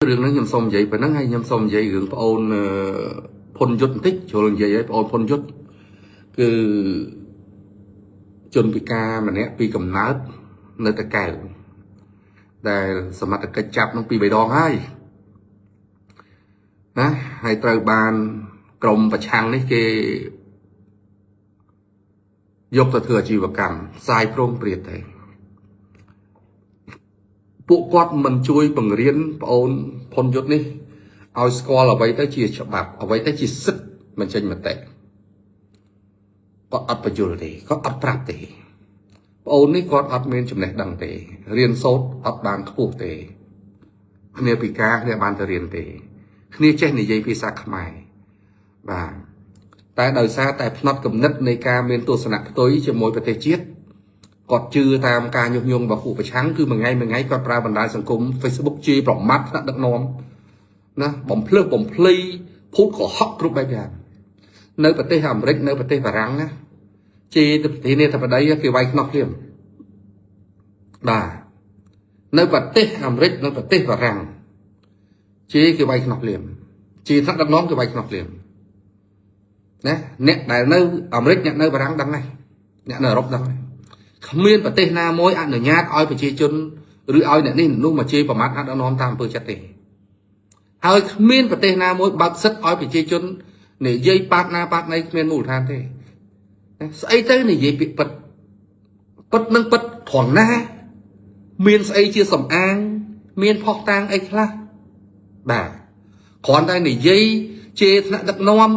រឿងហ្នឹងខ្ញុំសូមនិយាយប៉ុណ្ណឹងហើយខ្ញុំសូមនិយាយរឿងប្អូនអឺផុនយុទ្ធបន្តិចជ្រុលនិយាយឲ្យប្អូនផុនយុទ្ធគឺជនពិការម្នាក់ពីកំណើតនៅតកែវដែលសមត្ថកិច្ចចាប់នឹងពីរបីដងហើយណាហើយត្រូវបានក្រុមប្រឆាំងនេះគេយកទៅធ្វើអាជីវកម្មផ្សាយព្រោងព្រាតទេពួកគាត់មិនជួយបង្រៀនប្អូនផុនយុទ្ធនេះឲ្យស្គាល់អ្វីទៅជាច្បាប់អ្វីទៅជាសិទ្ធិបញ្ចេញមតិគាត់អត់បញ្យល់ទេគាត់អត់ប្រាប់ទេប្អូននេះគាត់អត់មានចំណេះដឹងទេរៀនសូត្រអត់បានខ្ពស់ទេគ្នាពិការគ្នាបានទៅរៀនទេគ្នាចេះនិយាយភាសាខ្មែរបាទតែដោយសារតែផ្នត់គំនិតនៃការមានទស្សនៈផ្ទុយជាមួយប្រទេសជាតិគាត់ជឿតាមការញុះញង់របស់ពួកប្រឆាំងគឺមួយថ្ងៃមួយថ្ងៃគាត់ប្រើបណ្ដាញសង្គម Facebook ជេរប្រមាថថ្នាក់ដឹកនាំណាបំភ្លើសបំភ្លៃភូតកុហកគ្រប់បែបយ៉ាងនៅប្រទេសអាមេរិកនៅប្រទេសបារាំងណាជេរទៅប្រធានាធិបតីគេវាយខ្នោះភ្លាមបាទនៅប្រទេសអាមេរិកនៅប្រទេសបារាំងជេរគេវាយខ្នោះភ្លាមជេរថ្នាក់ដឹកនាំគេវាយខ្នោះភ្លាមណាអ្នកដែលនៅអាមេរិកអ្នកនៅបារាំងដឹងហើយអ្នកនៅអឺរ៉ុបដឹងហើយគ្មានប្រទេសណាមួយអនុញ្ញាតឲ្យប្រជាជនឬឲ្យអ្នកនេះនោះមកជេរប្រមាថថ្នាក់ដឹកនាំតាមអំពើចិត្តទេហើយគ្មានប្រទេសណាមួយបើកសិទ្ធឲ្យប្រជាជននិយាយប៉ាតណាប៉ាតណីគ្មានមូលដ្ឋានទេស្អីទៅនិយាយពាក្យពិតពិតនឹងពិតត្រង់ណាមានស្អីជាសំអាងមានផុសតាងអីខ្លះបាទគ្រាន់តែនិយាយជេរថ្នាក់ដឹកនាំ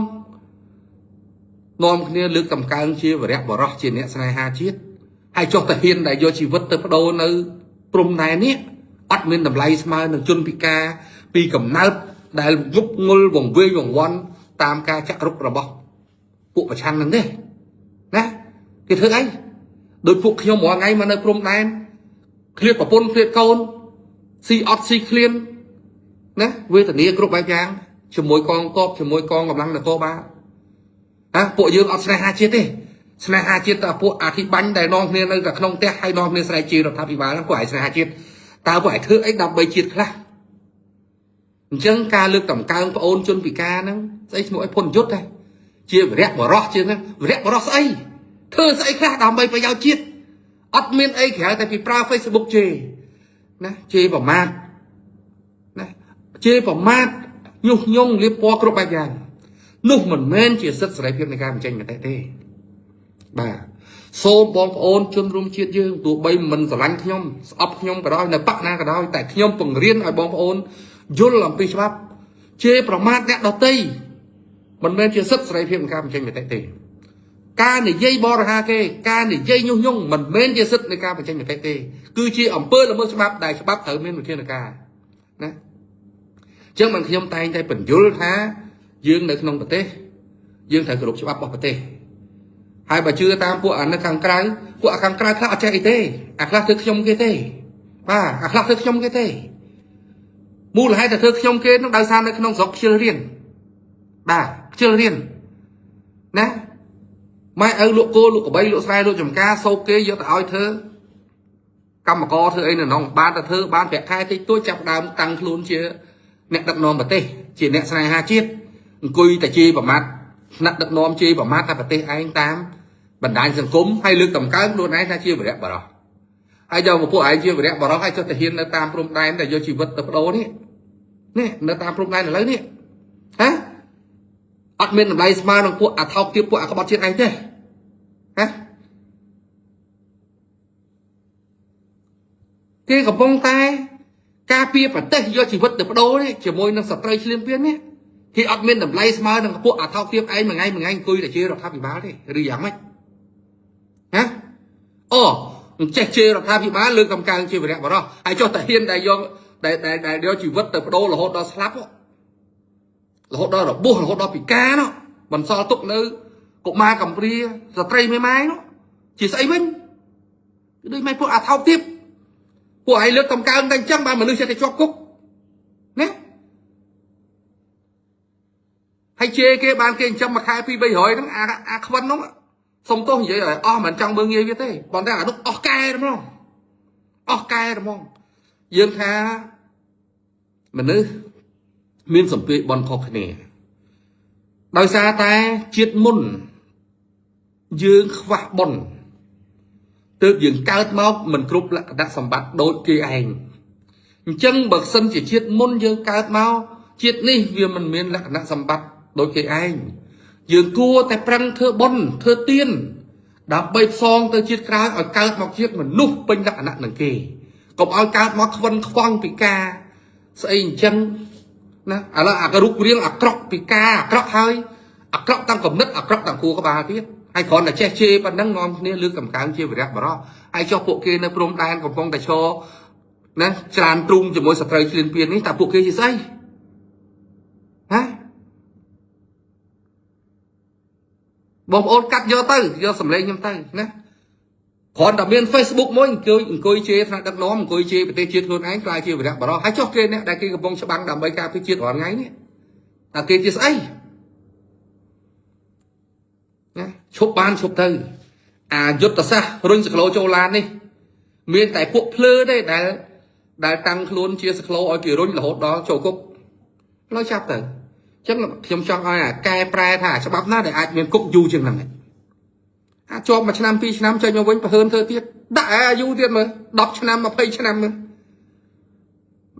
នាំគ្នាលើកតម្កើងជាវរៈបរោះជាអ្នកស្នេហាជាតិហើយចុះទៅហ៊ានដែលយកជីវិតទៅបដូរនៅព្រំដែននេះអត់មានតម្លៃស្មើនឹងជនពិការពីកំណើតដែលងប់ងល់វង្វេងវង្វាន់តាមការចាក់រុករបស់ពួកប្រឆាំងហ្នឹងទេណាគេធ្វើអីដោយពួកខ្ញុំរាល់ថ្ងៃមកនៅព្រំដែនឃ្លាតប្រពន្ធឃ្លាតកូនស៊ីអត់ស៊ីឃ្លានណាវេទនាគ្រប់បែបយ៉ាងជាមួយកងទ័ពជាមួយកងកម្លាំងនគរបាលហ៎ពួកយើងអត់ស្នេហាជាតិទេស្នេហាជាតិតែពួកអាធិបាញ់ដែលនាំគ្នានៅតែក្នុងផ្ទះហើយនាំគ្នាស្រែកជេររដ្ឋាភិបាលហ្នឹងពួកឯងស្នេហាជាតិតើពួកឯងធ្វើអីដើម្បីជាតិខ្លះអញ្ចឹងការលើកតម្កើងប្អូនជនពិការហ្នឹងស្អីឈ្មោះអីផុនយុទ្ធទេជាវរៈបរោះជាហ្នឹងវរៈបរោះស្អីធ្វើស្អីខ្លះដើម្បីប្រយោជន៍ជាតិអត់មានអីក្រៅតែពីប្រើ Facebook ជេរណាជេរប្រមាថណាជេរប្រមាថញុះញង់លាបពណ៌គ្រប់បែបយ៉ាងនោះមិនមែនជាសិទ្ធិសេរីភាពនៃការបញ្ចេញមតិទេបាទសូមបងប្អូនជនរួមជាតិយើងទោះបីមិនស្រឡាញ់ខ្ញុំស្អប់ខ្ញុំក៏ដោយនៅបកណាក៏ដោយតែខ្ញុំពង្រៀនឲ្យបងប្អូនយល់អំពីច្បាប់ជេរប្រមាថអ្នកដទៃមិនមែនជាសិទ្ធិសេរីភាពនៃការបញ្ចេញមតិទេការនិយាយបរិហាគេការនិយាយញុះញង់មិនមែនជាសិទ្ធិនៃការបញ្ចេញមតិទេគឺជាអំពើល្មើសច្បាប់ដែលច្បាប់ត្រូវមានវិធានការណាអញ្ចឹងមិនខ្ញុំតែងតែបញ្យល់ថាយើងនៅក្នុងប្រទេសយើងត្រូវគោរពច្បាប់របស់ប្រទេសហើយបើជឿតាមពួកអានៅខាងក្រៅពួកអាខាងក្រៅខ្លះអត់ចេះអីទេអាខ្លះធ្វើខ្ញុំគេទេបាទអាខ្លះធ្វើខ្ញុំគេទេមូលហេតុតែធ្វើខ្ញុំគេនឹងដោយសារនៅក្នុងស្រុកខ្ជិលរៀនបាទខ្ជិលរៀនណាម៉ែឪលក់គោលក់ក្របីលក់ស្រែលក់ចំការសោកគេយកទៅឲ្យធ្វើកម្មករធ្វើអីនៅក្នុងបានតែធ្វើបានប្រាក់ខែតិចតួចចាប់ដើមតាំងខ្លួនជាអ្នកដឹកនាំប្រទេសជាអ្នកស្នេហាជាតិអង្គុយតែជេរប្រមាថថ្នាក់ដឹកនាំជេរប្រមាថតែប្រទេសឯងតាមបណ្ដាញសង្គមហើយលើកតម្កើងខ្លួនឯងថាជាវរៈបរោះហើយយកមកពួកឯងជាវរៈបរោះហើយចុះទៅហ៊ាននៅតាមព្រំដែនដែលយកជីវិតទៅបដូរនេះនេះនៅតាមព្រំដែនឥឡូវនេះហ៎អត់មានតម្លៃស្មើនឹងពួកអាថោកទាបពួកអាក្បត់ជាតិឯងទេហ៎គេកំពុងតែការពារប្រទេសយកជីវិតទៅបដូរនេះជាមួយនឹងសត្រូវឈ្លានពាននេះគេអត់មានតម្លៃស្មើនឹងពួកអាថោកទាបឯងមួយថ្ងៃមួយថ្ងៃអង្គុយតែជេររដ្ឋាភិបាលទេឬយ៉ាងម៉េចហ៎អូមិនចេះជេររដ្ឋាភិបាលលើកកំកើងជាវរៈបរោះហើយចុះតែហ៊ានដែលយកដែលដែលយកជីវិតទៅបដូររហូតដល់ស្លាប់រហូតដល់របួសរហូតដល់ពិការនោះបន្សល់ទុកនៅកុមារកំព្រាស្ត្រីមេម៉ាយនោះជាស្អីវិញគឺដូចមិនពួកអាថោកទាបពួកឯងលើកកំកើងតែអញ្ចឹងបានមនុស្សចេះតែជាប់គុកណាហើយជេរគេបានគេអញ្ចឹងមួយខែ2 300ហ្នឹងអាអាខ្វិនហ្នឹងសុំទោសនិយាយឲ្យអស់មិនចង់មើងងាយវាទេប៉ុន្តែអានោះអស់កែហ្មងអស់កែហ្មងយើងថា មនុស្សមានសម្ពាធបនខុសគ្នាដោយសារតែជាតិមុនយើងខ្វះបុណ្យទើបយើងកើតមកមិនគ្រប់លក្ខណៈសម្បត្តិដូចគេឯងអញ្ចឹងបើសិនជាជាតិមុនយើងកើតមកជាតិនេះវាមិនមានលក្ខណៈសម្បត្តិដូចគេឯងយើងគួរតែប្រឹងធ្វើបុណ្យធ្វើទានដើម្បីផ្សងទៅជាតិក្រោយឲ្យកើតមកជាតិមនុស្សពេញលក្ខណៈនឹងគេកុំឲ្យកើតមកខ្វិនខ្វង់ពិការស្អីអញ្ចឹងណាឥឡូវអារូបរាងអាក្រក់ពិការអាក្រក់ហើយអាក្រក់តាំងគំនិតអាក្រក់តាំងគួរក្បាលទៀតហើយគ្រាន់តែចេះជេរប៉ុណ្ណឹងនាំគ្នាលើកកំកើងជាវីរៈបរោះហើយចុះពួកគេនៅព្រំដែនកំពុងតែឈរណាច្រានទ្រូងជាមួយសត្រូវឈ្លានពាននេះតើពួកគេជាស្អីហ៎បងប្អូនកាត់យកទៅយកសម្លេងខ្ញុំទៅណាគ្រាន់តែមាន Facebook មួយអង្គុយអង្គុយជេរថ្នាក់ដឹកនាំអង្គុយជេរប្រទេសជាតិខ្លួនឯងក្លាយជាវីរៈបរោះហើយចុះគេអ្នកដែលគេកំពុងច្បាំងដើម្បីការពារជាតិរាល់ថ្ងៃនេះតើគេជាស្អីណាឈប់បានឈប់ទៅអាយុទ្ធសាស្ត្ររុញសក្លោចូលឡាននេះមានតែពួកភ្លើទេដែលដែលតាំងខ្លួនជាសក្លោឲ្យគេរុញរហូតដល់ចូលគុកឡើយចាប់ទៅអញ្ចឹងខ្ញុំចង់ឲ្យអាកែប្រែថាច្បាប់ណាដែលអាចមានគុកយូរជាងហ្នឹងអាចជាប់មួយឆ្នាំពីរឆ្នាំចេញមកវិញប្រហើនធ្វើទៀតដាក់ឲ្យអាយុទៀតមើល10ឆ្នាំ20ឆ្នាំមើល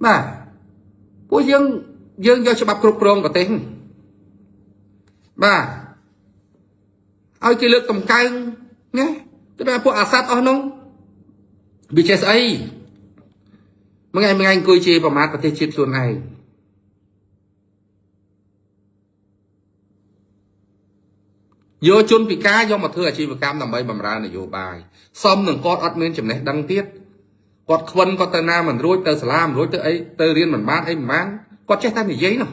បាទពួកយើងយើងយកច្បាប់គ្រប់គ្រងប្រទេសបាទឲ្យគេលើកកំកើងណាទៅដល់ពួកអាសត្វអស់នោះវាចេះស្អីមួយថ្ងៃមួយថ្ងៃអង្គុយជាប្រមាថប្រទេសជាតិខ្លួនឯងយកជនពិការយកមកធ្វើអាជីវកម្មដើម្បីបម្រើនយោបាយសមនឹងគាត់អត់មានចំណេះដឹងទៀតគាត់ខ្វិនគាត់ទៅណាមិនរួចទៅសាលាមិនរួចទៅអីទៅរៀនមិនបានអីមិនបានគាត់ចេះតែនិយាយនោះ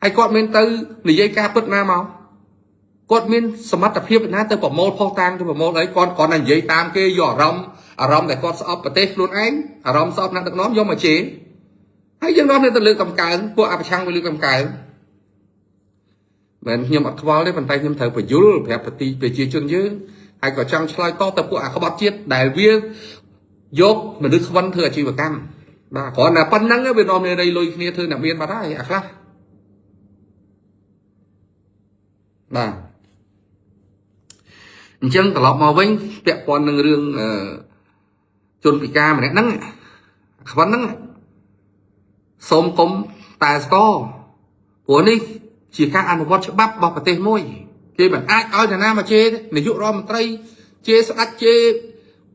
ហើយគាត់មានទៅនិយាយការពិតណាមកគាត់មានសមត្ថភាពណាទៅប្រមូលផុសតាងទៅប្រមូលអីគាត់គាត់តែនិយាយតាមគេយកអារម្មណ៍អារម្មណ៍ដែលគាត់ស្អប់ប្រទេសខ្លួនឯងអារម្មណ៍ស្អប់អ្នកដឹកនាំយកមកជេរហើយយើងនាំគ្នាទៅលើកកំកើងពួកអបឆាំងទៅលើកកំកើងមិនខ្ញុំអត់ខ្វល់ទេប៉ុន្តែខ្ញុំត្រូវបញ្យលប្រាប់ប្រតិប្រជាជនយើងហើយក៏ចង់ឆ្លើយតបទៅពួកអាក្បត់ជាតិដែលវាយកមនុស្សខ្វិនធ្វើអាជីវកម្មបាទគ្រាន់តែប៉ុណ្្នឹងវានាំគ្នារៃលុយគ្នាធ្វើអ្នកមានបាត់ហើយអាខ្លះបាទអញ្ចឹងត្រឡប់មកវិញពាក់ព័ន្ធនឹងរឿងជនពិការម្នាក់ហ្នឹងខ្វិនហ្នឹងសូមគុំតែស្កព្រោះនេះជាការអនុវត្តច្បាប់របស់ប្រទេសមួយគេមិនអាចឲ្យនរណាមកជេរនាយករដ្ឋមន្ត្រីជេរស្ដេចជេរ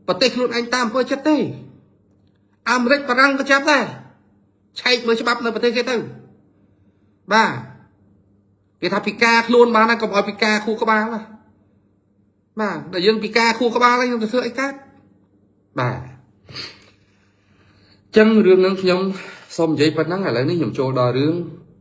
ប្រទេសខ្លួនឯងតាមអំពើចិត្តទេអាមេរិកបារាំងក៏ចាប់ដែរឆែកមើលច្បាប់នៅប្រទេសគេទៅបាទគេថាពិការខ្លួនបានណាកុំឲ្យពិការខួរក្បាលណាបាទតែយើងពិការខួរក្បាលហើយយើងទៅធ្វើអីកើតបាទចឹងរឿងហ្នឹងខ្ញុំសូមនិយាយប៉ុណ្ណឹងឥឡូវនេះខ្ញុំចូលដល់រឿង